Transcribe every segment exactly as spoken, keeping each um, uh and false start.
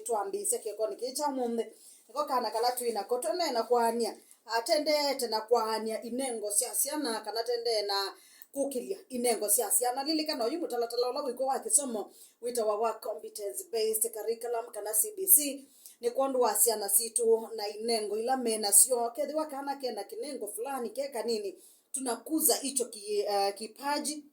Twambĩĩsya kĩkonĩ kĩĩ kya ũmũnthĩ, nĩko kana kala twĩ nako tũendee na kwaany'a, ah, tendete na kwaany'a inengo sya syana, kana tendee na kũkĩlya inengo sya syana. Lilikana, oyu mũtalatala ũla wĩkw'o wa kĩsomo wĩtawa wa competence based curriculum, kana C B C, nĩ kwondũ wa syana sitũ na inengo ila me nasyo. Kethĩwa kana kena kĩnengo fulani ke kanini, tunakuza hicho ki-, eh, kipaji,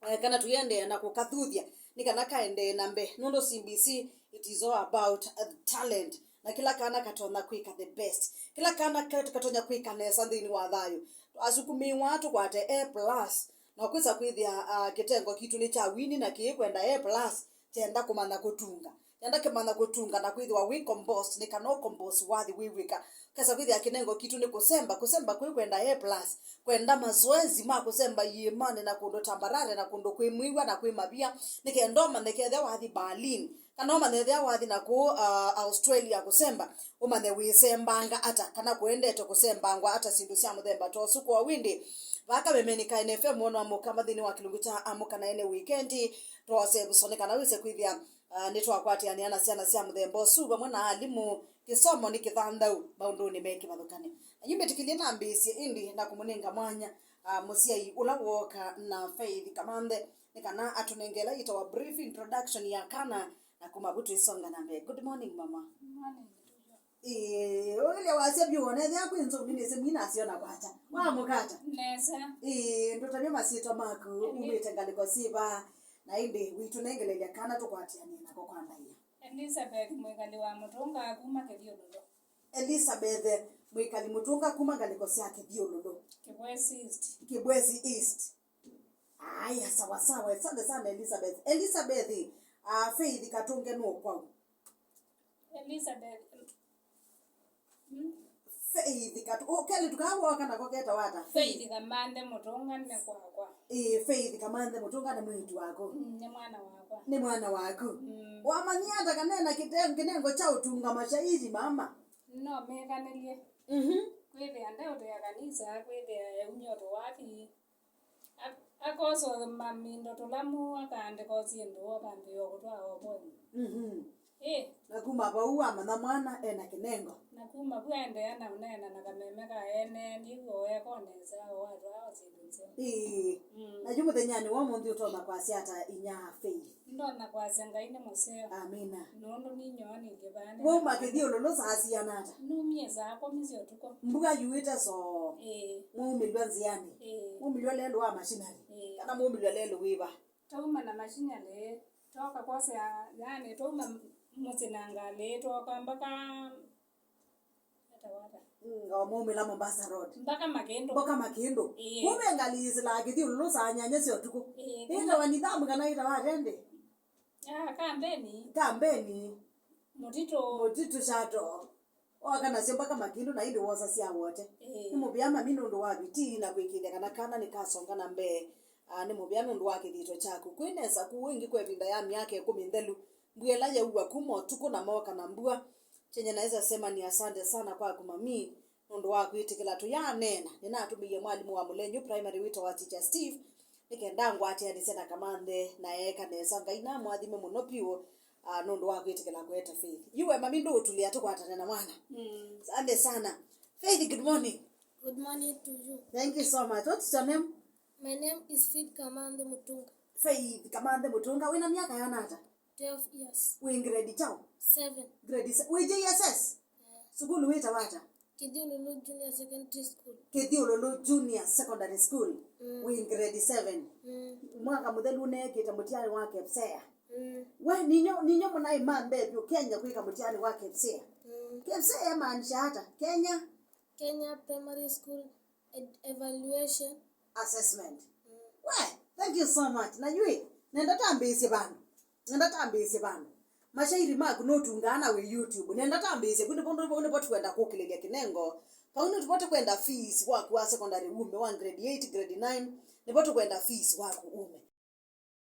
eh, kana tũiendeea na kũkathuthya nĩ kana kaendee na mbee, nũndũ C B C, it is all about, uh, talent, na kĩla kana katonya kwĩka the best, kĩla kana ka-, katonya kwĩka nesa nthĩnĩ wa thayũ. Twasukumĩĩwa tũkwate A plus, na kwĩsa kwĩthĩa, ah, kĩtengo kitũ nĩ kya wini na kĩĩ kwenda A plus, kyenda kũmanya kũtunga. Kyenda kĩmanya kũtunga na kwĩthĩwa wĩ composed, nĩ kana ũ compose wathi wĩw'ĩka. Kesa kwĩthĩa kĩnengo kitũ nĩ kũsemba, kũsemba kwĩ kwenda A plus, kwenda mazoezi ma kũsemba iĩmanĩ na kũndũ tambarare na kũndũ kwĩ mwĩw'a na kwĩ mavia, nĩ kenda ũmanye kethĩa wathi Berlin, kana ũmanye ethĩa wathi na kũu, ah, Australia kũsemba, ũmanye wĩsembanga ata, kana kũendete kũsembangwa ata syĩndũ sya mũthemba ta ũsu. Kwoou ĩndĩ, vaa kamemeni ka N F M wona mũkamba nthĩnĩ wa kĩlungu kya Amũka na Ene Wikendi, twose vusoni kana wĩse kwĩthĩa, ah, nĩtwakwatĩanĩa na syana sya mũthemba ũsu vamwe na alimũ. Kĩsomo nĩ kĩthanthau maũndũnĩ me kĩvathũkany'o. Na yu mbĩtĩkĩlye nambĩĩsye ĩndĩ na kũmũnenga mwanya, ah, mũsyai ũla wooka na Faith Kamanthe, nĩ kana atũnenge ĩla yĩtawa brief introduction ya kana, na kuma vu twĩsonga na mbee. Good morning, mama. Morning, Tuju. Ĩĩ, ũilye wasya vyũ, onethĩa kwĩ nzũnĩ nĩsĩ mi nasyona kwakya. Wamũkata? Nesa. Ĩĩ, ndũtavye masyĩtwa maku, umĩte ngalĩko syĩva, na ĩndĩ witũnengelelya kana tũkwatĩanĩe nako kwa ndaĩa. Elizabeth, mwĩkali wa Mũtũnga kuma Kĩthyũlũlũ. Elizabeth, mwĩkali Mũtũnga kuma ngalĩko sya Kĩthyũlũlũ. Kĩbwezi East. Kĩbwezi East. Aya, sawa sawa. Asante sana, Elizabeth. Elizabeth, ah, Faith Katũnge nũũ kwau? Elizabeth, mm. Faith Katu-, ũ, kelĩtu kaa wooka nako ketawa ata? Faith Kamanthe Mũtũnga nĩ kwakwa. Ĩĩ, Faith Kamanthe Mũtũnga nĩ mwĩĩtu waku? Mm, nĩ mwana wakwa. Nĩ mwana waku? Mm. Wamanyie ata kana ena kĩte-, kĩnengo kya ũtunga mashairi, mama? No mekanĩlye. Mhm. Kwĩthĩa ndeũtĩa kanisa, kwĩthĩa eumya ũtũwathi. A-, akosa mamindo tũla mũ, akaandĩka o syĩndũ, akambĩĩa kũtwaa o poem. Mhm. Ĩ. Na kuma vau wamanya mwana ena kĩnengo. Na kuma vu aendeea na ũneena na kameme ka ene, ndiw'o eka o nesa, o atwaa o syĩndũ nzeo. Ĩĩ. Mm. Na yu mũthenyanĩ wa ũmũnthĩ ũtonya kwasya ata inya Faith? Ndonya kwasya Ngai nĩ mũseo. Amina. Nũndũ ninyoonĩtye vaa nĩ. Wauma Kĩthyũlũlũ saa siana ata? Numie saa kũmi sya ũtukũ. Mbua yuĩte soo. Ĩĩ. Mwaumĩlw'a nzĩanĩ? Ĩĩ. Mwaumĩlw'a lelũ wa machinery? Ĩĩ. Kana mwaumĩlw'a lelũ wĩva? Twauma na machinery, twoka kwosea, yani, twauma mũsyĩ na ngalĩ, twoka mpaka Etawa ata? Mm, o mwaumĩla Mombasa Road. Mpaka Makĩndũ. Mpaka Makĩndũ. Ĩĩ. Kumbe ngalĩ yĩsĩlaa Kĩthyũlũlũ saa nyanya sya ũtukũ. Ĩĩ, ĩtawa nidhamu kana ĩtawa atende? Ah, kambeni. Kambeni. Mũtitũ. Mũtitũ shato. Oka nasyo mpaka Makĩndũ na ĩndĩ wosa sya wote. Ĩĩ. Nĩ mũvea mami nũndũ wa vitii na kwĩkĩĩthya kana kana nĩkasonga na mbee. Ah, nĩ mũvea nũndũ wa kĩthito kyaku. Kwĩ nesa kũu ĩngĩ kwa ĩvinda ya myaka ĩkũmi nthelu. Mbua ĩla yaua kuma ũtukũ na mooka na mbua. Chenye naweza sema ni asante sana kwaku mami, nũndũ wa kwĩtĩkĩla tũyaneena. Nĩnatũmĩie mwalimũ wa Mũlenyu Primary wĩtawa Teacher Steve, nĩ kenda ngwatĩanĩsye na Kamanthe, na eeka nesa. Ngai namũathime mũno piũ, ah, nũndũ wa kwĩtĩkĩla kũeta Faith. Yu we mami ndũũtulĩa tũkwatane na mwana. Mm. Asante sana. Faith, good morning. Good morning to you. Thank you so much. What is your name? My name is Faith Kamanthe Mutunga. Faith Kamanthe Mutunga. Wĩna myaka yana ata? Twelve years. Wĩ grade kyaũ? Seven. Grade se-, wĩ J S S? Yeah. Sukulu wĩtawa ata? Kithyululu Junior Secondary School. Kithyululu Junior Secondary School. Mm. Wĩ grade seven. Mm. Mwaka mũthelu ũneekĩte mũtiani wa KPSEA. Mm. We, ninyo, ninyo mũnaĩ ma mbee vyũ Kenya kwĩka mũtiani wa KPSEA. Mm. KPSEA yamaanisha ata? Kenya? Kenya Primary School Ed-, Evaluation. Assessment. Mm. We, thank you so much. Na yu ĩ, nenda tambĩĩsye vandũ. Nenda tambĩĩsye vandũ. Mashairi maku nũtungaa na wĩ YouTube. Nenda tambĩĩsye, vu nĩvo, nĩvo, nĩvo tũkwenda kũkĩlĩlya kĩnengo. Vau nĩvo tũkwenda fees waku wa secondary ume, wa grade eight, grade nine. Nĩvo tũkwenda fees waku ume.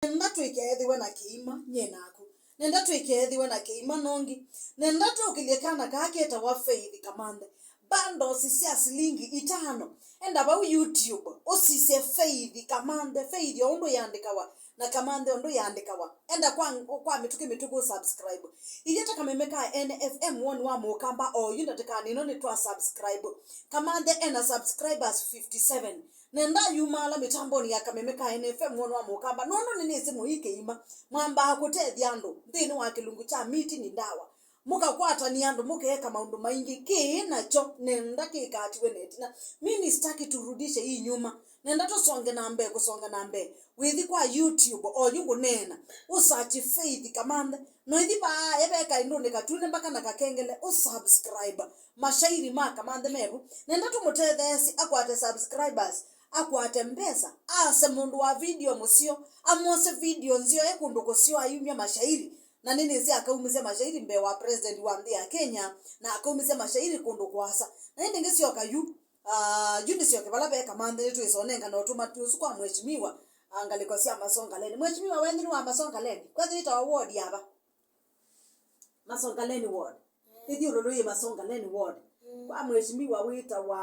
Nenda twĩke ethĩwe na kĩima, nyie naku. Nenda twĩke ethĩwe na kĩima nongi. Nenda tũkĩlye kana kaa ketawa Faith Kamanthe. Bundles sya silingi itano. Enda vau YouTube, ũsisye Faith Kamanthe. Faith o ũndũ yandĩkawa. Na Kamanthe ũndũ yandĩkawa. Enda kwa, kwa mĩtũkĩ mĩtũkũ subscribe. Ithyĩ ta kameme ka N F M woni wa Mũkamba oyu ndatĩkanĩ ĩno nĩtwa subscribe. Kamanthe ena subscribers fifty seven. Nenda yumaala mĩtambonĩ ya kameme ka N F M woni wa Mũkamba nũndũ nĩnĩsĩ mũi kĩima. Mwambaa kũtethya andũ nthĩnĩ wa kĩlungu kya miti ni ndawa. Mũkakwatania andũ, mũkeeka maũndũ maingĩ. Kĩĩ nakyo nenda kĩkatiwe na ĩtina. Mimi sitaki turudishe hii nyuma. Nenda tũsonge na mbee, kũsonga na mbee. Wĩthi kwa YouTube, oyu ngũneena, ũsachi Faith Kamanthe. Noithi vaa ve kaĩndũnĩ katune mpaka na kakengele, ũsubscribe. Mashairi ma Kamanthe mevu. Nenda tũmũtetheesye akwate subscribers, akwate mbesa, ase mũndũ wa video mũseo, amwose video nzeo e kũndũ kũseo ayumya mashairi. Na nĩnĩsĩ akaumisya mashairi mbee wa president wa nthĩ ya Kenya, na akaumisya mashairi kũndũ kũasa. Na ĩndĩ ngĩsyoka yu, ah, yu nĩsyoke vala ve Kamanthe nĩtwĩsonengana ũtũmati ũsu kwa mheshimiwa, ah, ngalĩko sya Masongaleni. Mheshimiwa wenyu nĩ wa Masongaleni? Kwenyu wĩtawa ward yava? Masongaleni ward. Ĩthyũlũlũ yĩ Masongaleni ward. Kwa mheshimiwa wĩtawa,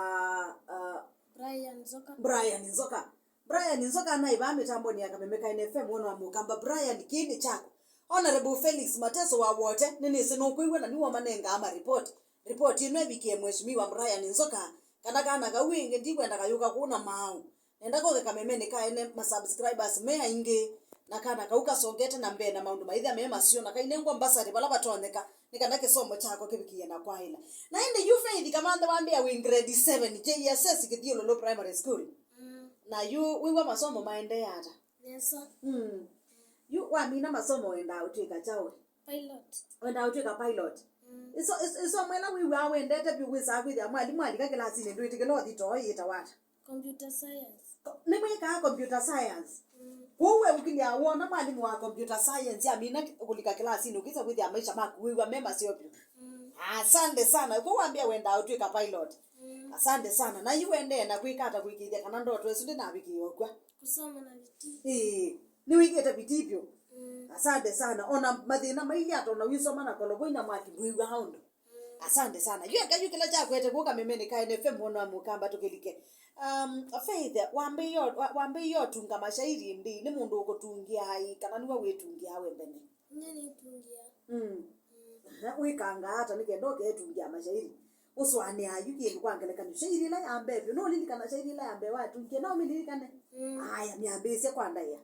ah, Brian Nzoka. Brian Nzoka. Brian Nzoka anaĩ vaa mĩtambonĩ ya Kameme ka N F M woni wa Mũkamba. Brian, kĩĩ nĩ kyaku. Honorable Felix Mateso wa Wote, nĩnĩsĩ nũkwĩw'a na nĩw'o manengaa ma report. Report ĩno ĩvikĩe Mheshimiwa Brian Nzoka, kana kana kau ĩngĩ ndikwenda kayũka kũna maaũ. Nenda koke kamemenĩ ka ene ma subscribers me aingĩ, na kana kau kasongete na mbee na maũndũ maitha me maseo, na kainengwa mbasarĩ vala vatonyeka, nĩ kana kĩsomo kyako kĩvikĩe na kwaĩla. Na ĩndĩ yu Faith Kamanthe wambĩa wĩ grade seven, J S S Kithiũlũlũ Primary School. Mm. Na yu wĩw'a masomo maendee ata? Nesa. Mm. Yu wamina masomo wendaa ũtwĩka kyaũ? Pilot. Wendaa ũtwĩka pilot. Mm. Iso, iso, isomo ĩla wĩw'aa wendete vyũ wĩsaa kwĩthĩa mwalimũ alika kĩlasinĩ ndwĩtĩkĩla ũthi too yĩtawa ata? Computer science. Ko-, nĩmwĩkaa computer science. Mm. Kwoou we ũkilya wona mwalimũ wa computer science amina kũlika kĩlasinĩ ũkĩsa kwĩthĩa maisha maku wĩw'a me maseo vyũ. Mm. Asante sana. Kwoou wambĩa wendaa ũtwĩka pilot. Mm. Asante sana. Na yu wendee na kwĩka ata kũĩkĩĩthya kana ndoto ĩsu ndĩnavikĩĩa ũkw'a? Kusoma na bidii. Ĩĩ, nĩwĩkĩte bidii vyũ. Mm. Asante sana. Ona mathĩna mailye ata ona wisoma na koloboi na mwaki ndwĩw'aa ũndũ. Mm. Asante sana. Yu eka yu kĩla kyakwete kũka memeni ka N F M woni wa Mũkamba tũkĩlike. Um, Faith, wambĩĩe, wa-, wambĩĩe ũtunga mashairi ĩndĩĩ, nĩ mũndũ ũkũtungĩaa ĩ, kana nĩwe wĩtungĩaa we mbene? Nye nĩtungĩaa. Mm. Mm. Aha, wĩkangaa ata nĩ kenda ũketungia mashairi? Ũsũanĩaa yu kĩndũ kwa ngelekany'o. Shairi ĩla ya mbee vyũ, no ũlilikana shairi ĩla ya mbee watungie? No ũmĩlilikane? Mm. Aya, myambĩĩsye kwa ndaĩa.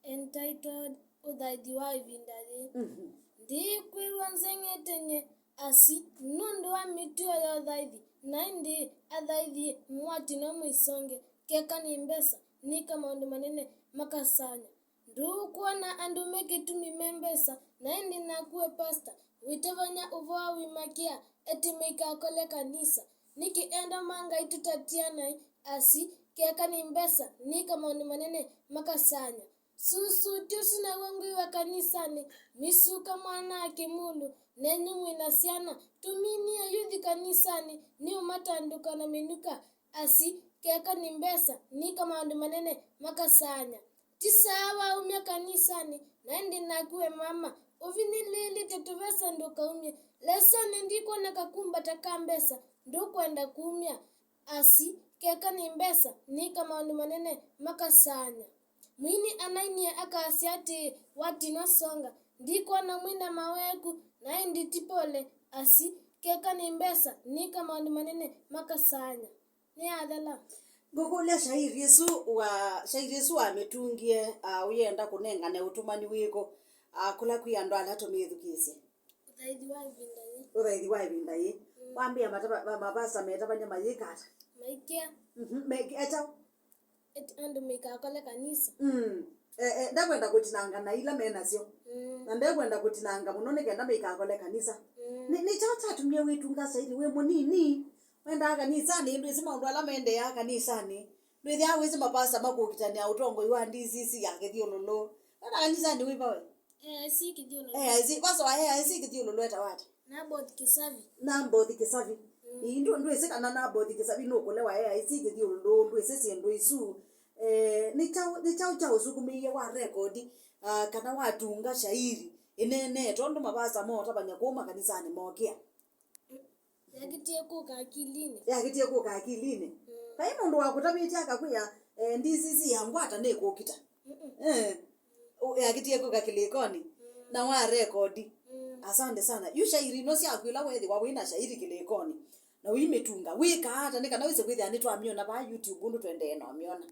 Entitled Ũthaithi wa Ĩvinda Yĩĩ. Mhm. Ndikwĩw'a nzeng'ete nye asi nũndũ wa mĩtuo ya ũthaithi, na ĩndĩ athaithi mwatinwa mũisonge, keka nĩ mbesa, nĩka maũndũ manene makasanya. Ndũkwona andũ me kĩtumi me mbesa, na ĩndĩ naku we pasta, wĩtavany'a ũvoo wĩmakĩa, eti meikakole kanisa. Nĩkĩ enda ma Ngai tũtatianai asi, keka nĩ mbesa, nĩka maũndũ manene makasanya. Susu, ti ũsu naw'o ngwĩw'a kanisanĩ, misuka mwana kĩmulu, nenyu mwĩ na syana, tũminie yuthi kanisanĩ, nĩ ũmatandũka na mĩnuka, asi, keka nĩ mbesa, nĩka maũndũ manene makasanya. Ti saa waumya kanisanĩ, na ĩndĩ naku we mama, ũvinyĩlĩĩlĩte tũvesa ndũkaumye. Lesonĩ ndikwona kakumbata ka mbesa, ndũkwenda kumya. Asi, keka nĩ mbesa, nĩka maũndũ manene makasanya. Mwini anainie akasya atĩĩ, watinwa songa, ndikwona mwina maweku, na ĩndĩ ti pole. Asi, keka nĩ mbesa, nĩka maũndũ manene makasanya. Nĩyathela. Ngũkũlya shairi ĩsu wa, shairi ĩsu wamĩtungie, ah, ũyenda kũnengane ũtũmani wĩkũ, ah, kũla kwĩ andũ ala tũmĩthukĩĩsye? Ũthaithi wa ĩvinda yĩĩ. Ũthaithi wa ĩvinda yĩĩ. Mm. Wambĩa matava-, ma-, mavasa metavany'a mayĩka ata? Maikĩa. Mhm, mekĩa kyaũ? Eti andũ meikakole kanisa. Mm. Eh, eh, ndekwenda kũtinanga na ila me nasyo. Mm. Na ndekwenda kũtinanga mũno nĩ kenda meikakole kanisa. Mm. Nĩ, nĩ kyaũ kyatumie wĩtunga shairi wĩ mũnini? Wendaa kanisanĩ, ndwĩsĩ maũndũ ala maendeeaa kanisanĩ. Ndwĩthĩaa wĩsĩ mapasta makũkitanĩa ũtongoi wa D C C ya Kĩthyũlũlũ. Wenda kanisanĩ wĩva we? A I C Kĩthyũlũlũ. A I C, pasta wa A I C Kĩthyũlũlũ etawa ata? Naboth Kĩsavi. Naboth Kĩsavi. Mm. Ii, ndũ-, ndwĩsĩ kana Naboth Kĩsavi nũkũlewa A I C Kĩthyũlũlũ, ndwĩsĩ syĩndũ isu. Eh, nĩ kyaũ, nĩ kyaũ kyaũsukumĩie wa rekodi, ah, kana watunga shairi ĩneenee tondũ mavasa mootavany'a kũu makanisanĩ mokĩa? Yakĩtie kũka akilinĩ. Yakĩtie kũka akilinĩ. Mm. Vai mũndũ wakũtavĩtye akakwĩa, eh, D C C ya ngwata nĩkũkita? Mm-mm. Eh. Ũ-, yakĩtie kũka kĩlĩkonĩ. Mm. Na wa rekodi. Mm. Asante sana. Yu shairi ino syaku ila wethĩwa wĩ na shairi kĩlĩkonĩ, na ũimĩtunga, wĩkaa ata nĩ kana wĩse kwĩthĩa nĩtwamyona vaa YouTube ũndũ tũendee na ũmyona?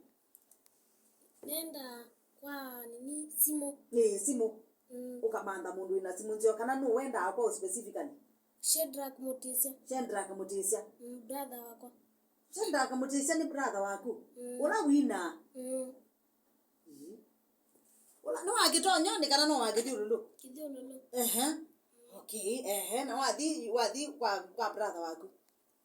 Nenda kwa nini simũ. Ĩĩ, simũ. Mm. Ũkamantha mũndũ wĩna simũ nzeo, kana nũwendaa kwa specifically? Shadrack Mutisya. Shadrack Mutisya. Mm, brother wakwa. Shadrack Mutisya nĩ brother waku? Mm. Ũla winaa? Mm. Ĩĩ. Ũla nĩ wa kĩtonyonĩ kana no wa kĩthyũlũlũ? Kĩthyũlũlũ. Ehe. Okay, ehe. Na wathi, wathi kwa, kwa brother waku?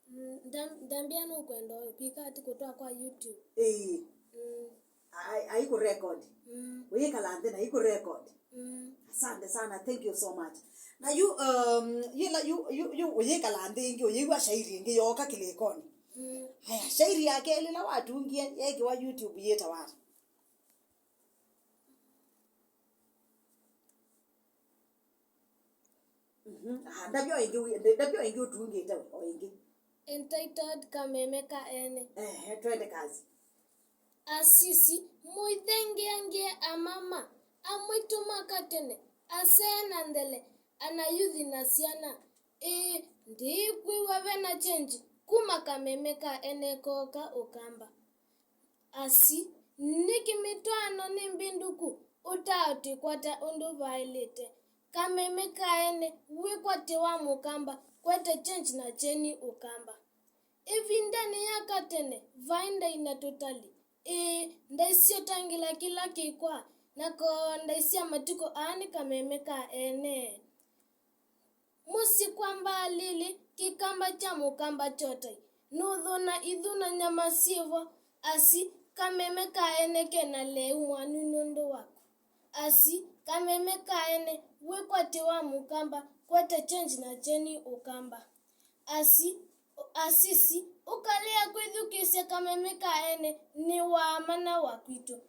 Mm, ndam-, ndambĩa nũkwenda kwĩka ati kũtwaa kwa YouTube. Ĩĩ. Mm. Ai, aikũrekodi. Mm. Wĩkala nthĩ na aikũrekodi. Mm. Asante sana, thank you so much. Na yu, um, yĩla yu, yu, yu ũyĩkala nthĩ ĩngĩ, ũyĩw'a shairi ĩngĩ yooka kĩlĩkonĩ. Mm. Aya, shairi ya kelĩ ĩla watungie yeekĩwa YouTube yĩtawa ata? Mhm. Ah, ndavyo ĩngĩ wi-, ndavyo ĩngĩ ũtungĩte we, o ĩngĩ. Entitled Kameme ka Ene. Ehe, twende kazi. Asisi, mũithengeangie amama, amwaitũ ma katene, asee na nthele, anayuthi na syana. Ĩĩ, ndikwĩw'a vena change kuma Kameme ka Ene kooka Ũkamba. Asi, nĩkĩ mĩtwaano nĩ mbĩndũku ũtaatwĩkwata ũndũ vaĩlĩte? Kameme ka ene, wĩkwatyo wa Mũkamba, kwete change na kyeni Ũkamba. Ĩvindanĩ ya katene, vaĩ ndaĩ na tũtali, ĩĩ, ndaĩ syotangĩla kĩla kĩkw'a, na koo ndaĩ sya matukũ aa nĩ kameme ka ene. Mũsyĩ kwa mbaalĩlĩ, kĩkamba kya Mũkamba kyotai, nũthũna ithu na nyama syĩvo, asi, kameme ka ene kena leu mwanu nũndũ waku. Asi, kameme ka ene, wĩkwatyo wa Mũkamba, kwete change na kyeni Ũkamba. Asi, asisi, ũkalea kwĩthukĩĩsya kameme ka ene, nĩ wa mana wa kwitũ.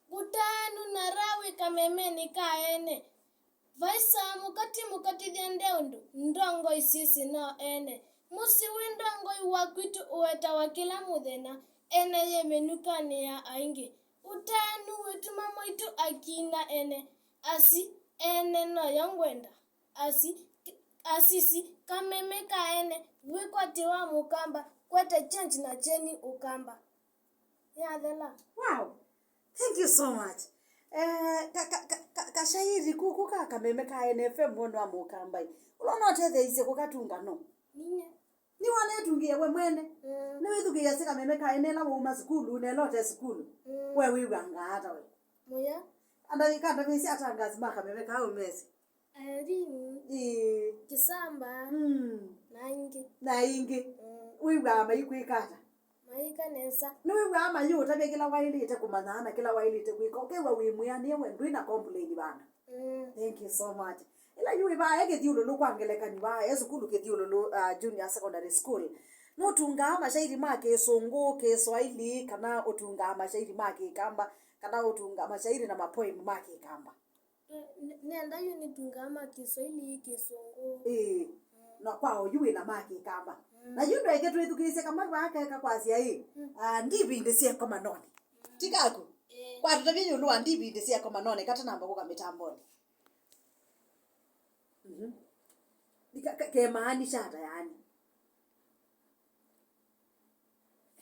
Kũtaanu na rawi kamemenĩ ka ene. Vaisaa mũkati mũkatĩthya ndeũndũ, ndongoi syĩsĩ no ene. Mũsyĩ wĩ ndongoi wa kwitũ ũetawa kĩla mũthenya, ene yĩ mĩnukanĩ ya aingĩ. Ũtaanu wĩtuma mwaitũ akina ene. Asi, ene noyo ngwenda. Asi, asisi, kameme ka ene, wĩkwatyo wa Mũkamba, kwete change na kyeni Ũkamba. Yathela. Wow. Thank you so much. Eh, ka, ka, ka, ka, kashairi kuku ka kameme ka N F M mwono wa Mũkambai. Ũla ũnatetheeisye kũkatunga no? Ninyie. Nĩwanetungie we mwene? Mm. Nĩwĩthukĩĩasya kameme ka ene ĩla wauma sukulu, na ĩla ũte sukulu? Mm. We wĩw'angaa ata we? Mũya. Andavĩsya atangaasi ma kameme ka ũmesĩ? Irene, ĩĩ. Kĩsamba, mm, na aingĩ. Na aingĩ. Mm. Wĩw'aa maikwĩka ata? Maika nesa. Nĩwĩw'aa mayĩũtavya kĩla waĩlĩte kũmanya na kĩla waĩlĩte kwĩka, ũkew'a wĩ mwĩanĩe we ndwĩ na complain vana. Mm. Thank you so much. Ĩla yu ĩvaa e kĩthyũlũlũ kwa ngelekany'o vaa e sukulu kĩthyũlũlũ, uh, junior secondary school, nũtungaa mashairi ma kĩsũngũ, kĩswaili, kana ũtungaa mashairi ma kĩkamba, kana ũtungaa mashairi na mapoem ma kĩkamba? N-, nenda yu nĩtungaa ma Kiswahili, Kĩsũngũ. Ĩĩ. Mm. Na kwa oyu wĩna ma Kĩkamba. Mm. Na yu ndweke twĩthukĩĩsye kamwe vaa keka kwasya ĩ, mm, ah, ndivindĩ sya ĩkomanonĩ. Mm. Ti kaku? Ĩĩ. Kwa tũtavye ĩũlũ wa ndivindĩ sya ĩkomanonĩ katanamba kũka mĩtambonĩ. Mhm. Ika-, ke-, kemaanisha ata yaani?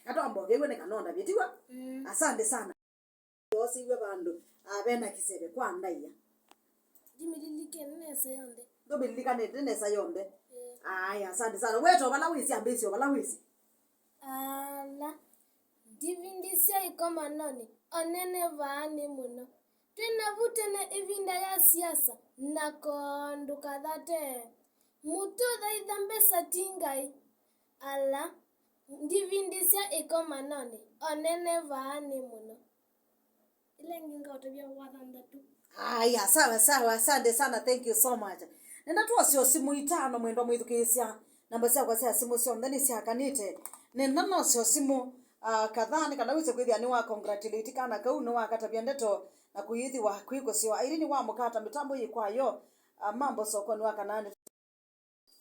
Katwamba ũkew'e nĩ kanondavye, tiw'o? Mm. Asante sana. Yoosiw'e vandũ, ah, ve na kĩseve kwa ndaĩa. Ndimĩlilikene nesa yonthe. Ndũmĩlilikanĩte nesa yonthe? Ĩĩ. Aya, asante sana. Weta o vala wĩsĩ, ambĩĩsya o vala wĩsĩ. Ala ndivindĩ sya ĩkomanonĩ, onene vaa nĩ mũno. Twĩ navu tene ĩvinda ya siasa, na koo ndũkathate. Mũtũthaitha mbesa ti Ngai. Ala ndivindĩ sya ĩkomanonĩ, onene vaa nĩ mũno. Ĩla ĩngĩ ngaũtavya wa thanthatũ. Aya, sawa, sawa, asante sana, thank you so much. Nenda twosyo simũ itano, mwendwa mwĩthukĩĩsya. Namba syakwa sya simũ syonthe nĩsyakanĩte. Nenda nosyo simũ, ah, kadhaa nĩ kana wĩse kwĩthĩa nĩwa congratulate kana kau, nĩwakatavya ndeto na kũyĩthĩwa kwĩkũsyo. Irene wa Mũkata, mĩtambo yĩ kwayo, ah, mambo sokoni wa kana ndeto.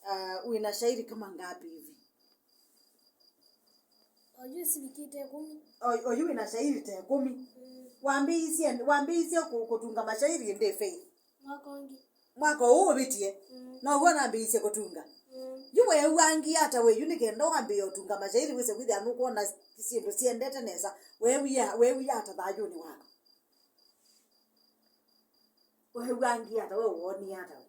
Ah, wĩna shairi kama ngapi hivi? Oyu sivikite ikũmi. O-, oyu wĩna shairi ta ikũmi. Mm. Wambĩĩisye, wambĩĩisye kũ-, kũtunga mashairi ĩndĩ, Faith? Mwaka ũngĩ. Mwaka ũũ ũvĩtie? Mm. Now'o nambĩĩisye kũtunga? Mm. Yu weew'angie ata we yu nĩ kenda wambĩĩe ũtunga mashairi wĩse kwĩthĩa nũkwona syĩndũ siendete nesa? Weew'ie, weew'ie ata thayũnĩ waku? Weew'angie ata we, woonie ata we?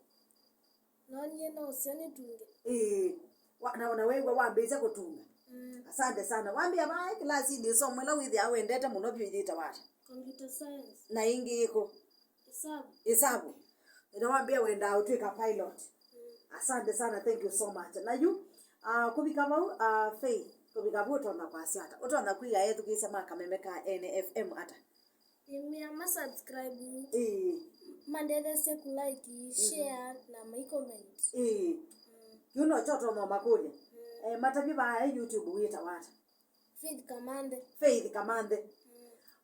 Noonie no ũseo nĩtunge. Ĩĩ. Wa-, na, na weew'a wambĩĩsya kũtunga? Mm. Asante sana. Wambĩa vaa kĩlasinĩ, ĩsomo ĩla wĩthĩawa wendete mũno vyũ yĩtawa ata? Computer science. Na ĩngĩ ĩkũ? Ĩsavu. Ĩsavu. Ĩla wambĩa wendaa ũtw'ĩka pilot. Mm. Asante sana, thank you so much. Na yu, ah, kũvika vau, ah, Faith, kũvika vau ũtonya kwasya ata? Ũtonya kwĩa ethukĩĩsya ma Kameme ka N F M ata? Nĩmea ma subscribe. Ĩĩ. Mandetheesye kũ like, share, na mai comment. Ĩĩ. Mm. Yu no kyo ũtonya ũmakũlya. Mm. Eh, matavye vaa YouTube wĩtawa ata? Faith Kamanthe. Faith Kamanthe.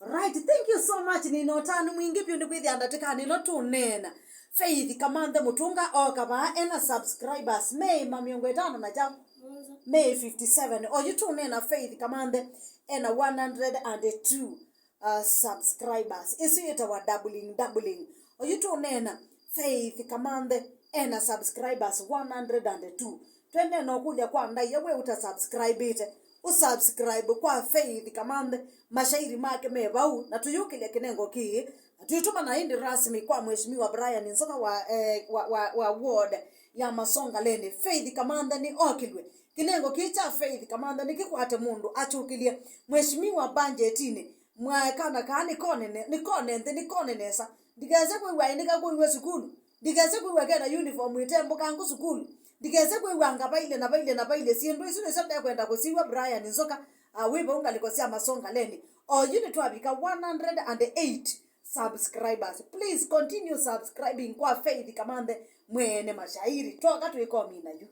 Mm. Right, thank you so much. Nina ũtanu mwingĩ vyũ nĩ kwĩthĩa ndatĩkanĩ ĩno tũneena. Faith Kamanthe Mũtũnga oka vaa ena subscribers me ma mĩongo ĩtano na kyaũ? Mũonza. Me fifty seven. Oyu tũneena Faith Kamanthe ena one hundred and two, uh, subscribers. Ĩsu yĩtawa doubling, doubling. Oyu tũneena Faith Kamanthe ena subscribers one hundred and two. Twendee na ũkũlya kwa ndaĩa, we ũta subscribĩte, ũsubscribe kwa Faith Kamanthe, mashairi make me vau, na tũyũkĩlya kĩnengo kĩĩ, na twĩtũmana ĩndĩ rasmi kwa Mheshimiwa Brian Nzoka wa, eh, wa, wa, wa ward ya Masongaleni. Faith Kamanthe nĩ okĩlw'e. Kĩnengo kĩĩ kya Faith Kamanthe nĩkĩkwate mũndũ akyũkĩlye Mheshimiwa mbanjetinĩ. Mwae kana kaa nĩkone ne-, nĩkone nthĩ, nĩkone nesa. Ndikese kwĩw'a aĩ nĩkakwĩw'a sukulu. Ndikese kwĩw'a kena uniform ĩtembũkangũ sukulu. Ndikese kwĩw'a anga vailye na vailye na vailye. Syĩndũ isu nĩsyo ndekwenda kũsiw'a Brian Nzoka, ah, wĩ vau ngalĩko sya Masongaleni. Oyu nĩtwavika one hundred and eight subscribers. Please continue subscribing kwa Faith Kamanthe mwene mashairi. Twoka twĩkomina yu.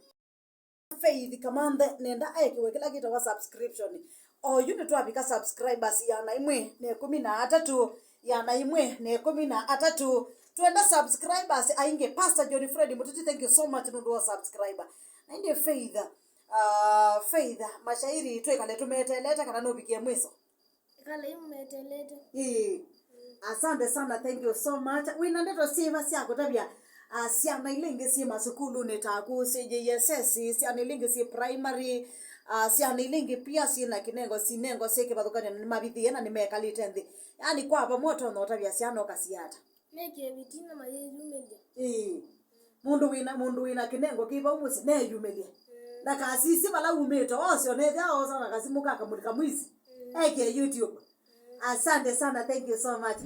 Faith Kamanthe nenda ekĩwe kĩla kĩtawa subscription. Oyu nĩtwavika subscribers ĩana ĩmwe na ĩkũmi na atatũ, ĩana ĩmwe na ĩkũmi na atatũ. Twenda subscribers aingĩ. Pastor John Fred Mũteti, thank you so much nũndũ wa subscriber. Na ĩndĩ Faith, uh, Faith, mashairi twĩkale tũmeteelete kana nũvikie mwiso? Ĩkalai mũmeteelete. Ĩĩ. Mm. Asante sana, thank you so much. Wĩna ndeto syĩva sya kũtavya, ah, syana ila ingĩ syĩ masukulunĩ taku, syĩ J S S, syana ila ingĩ syĩ primary, ah, syana ila ingĩ pia syĩ na kĩnengo, sinengo syĩ kĩvathũkany'o na nĩmavithĩe na nĩmekalĩte nthĩ? Yaani kwa vamwe ũtonya ũtavya syana ũkasya ata? Meke vitina mayĩyumĩlya. Ĩĩ. Mũndũ wĩna, mũndũ wĩna kĩnengo kĩ vau mũsyĩ, neyumĩlye. Mm. Ndakasisye vala umĩte, ose onethĩa osa na kasimũ ka kamũlika mwizi. Mm. Eke YouTube. Mm. Asante sana, thank you so much.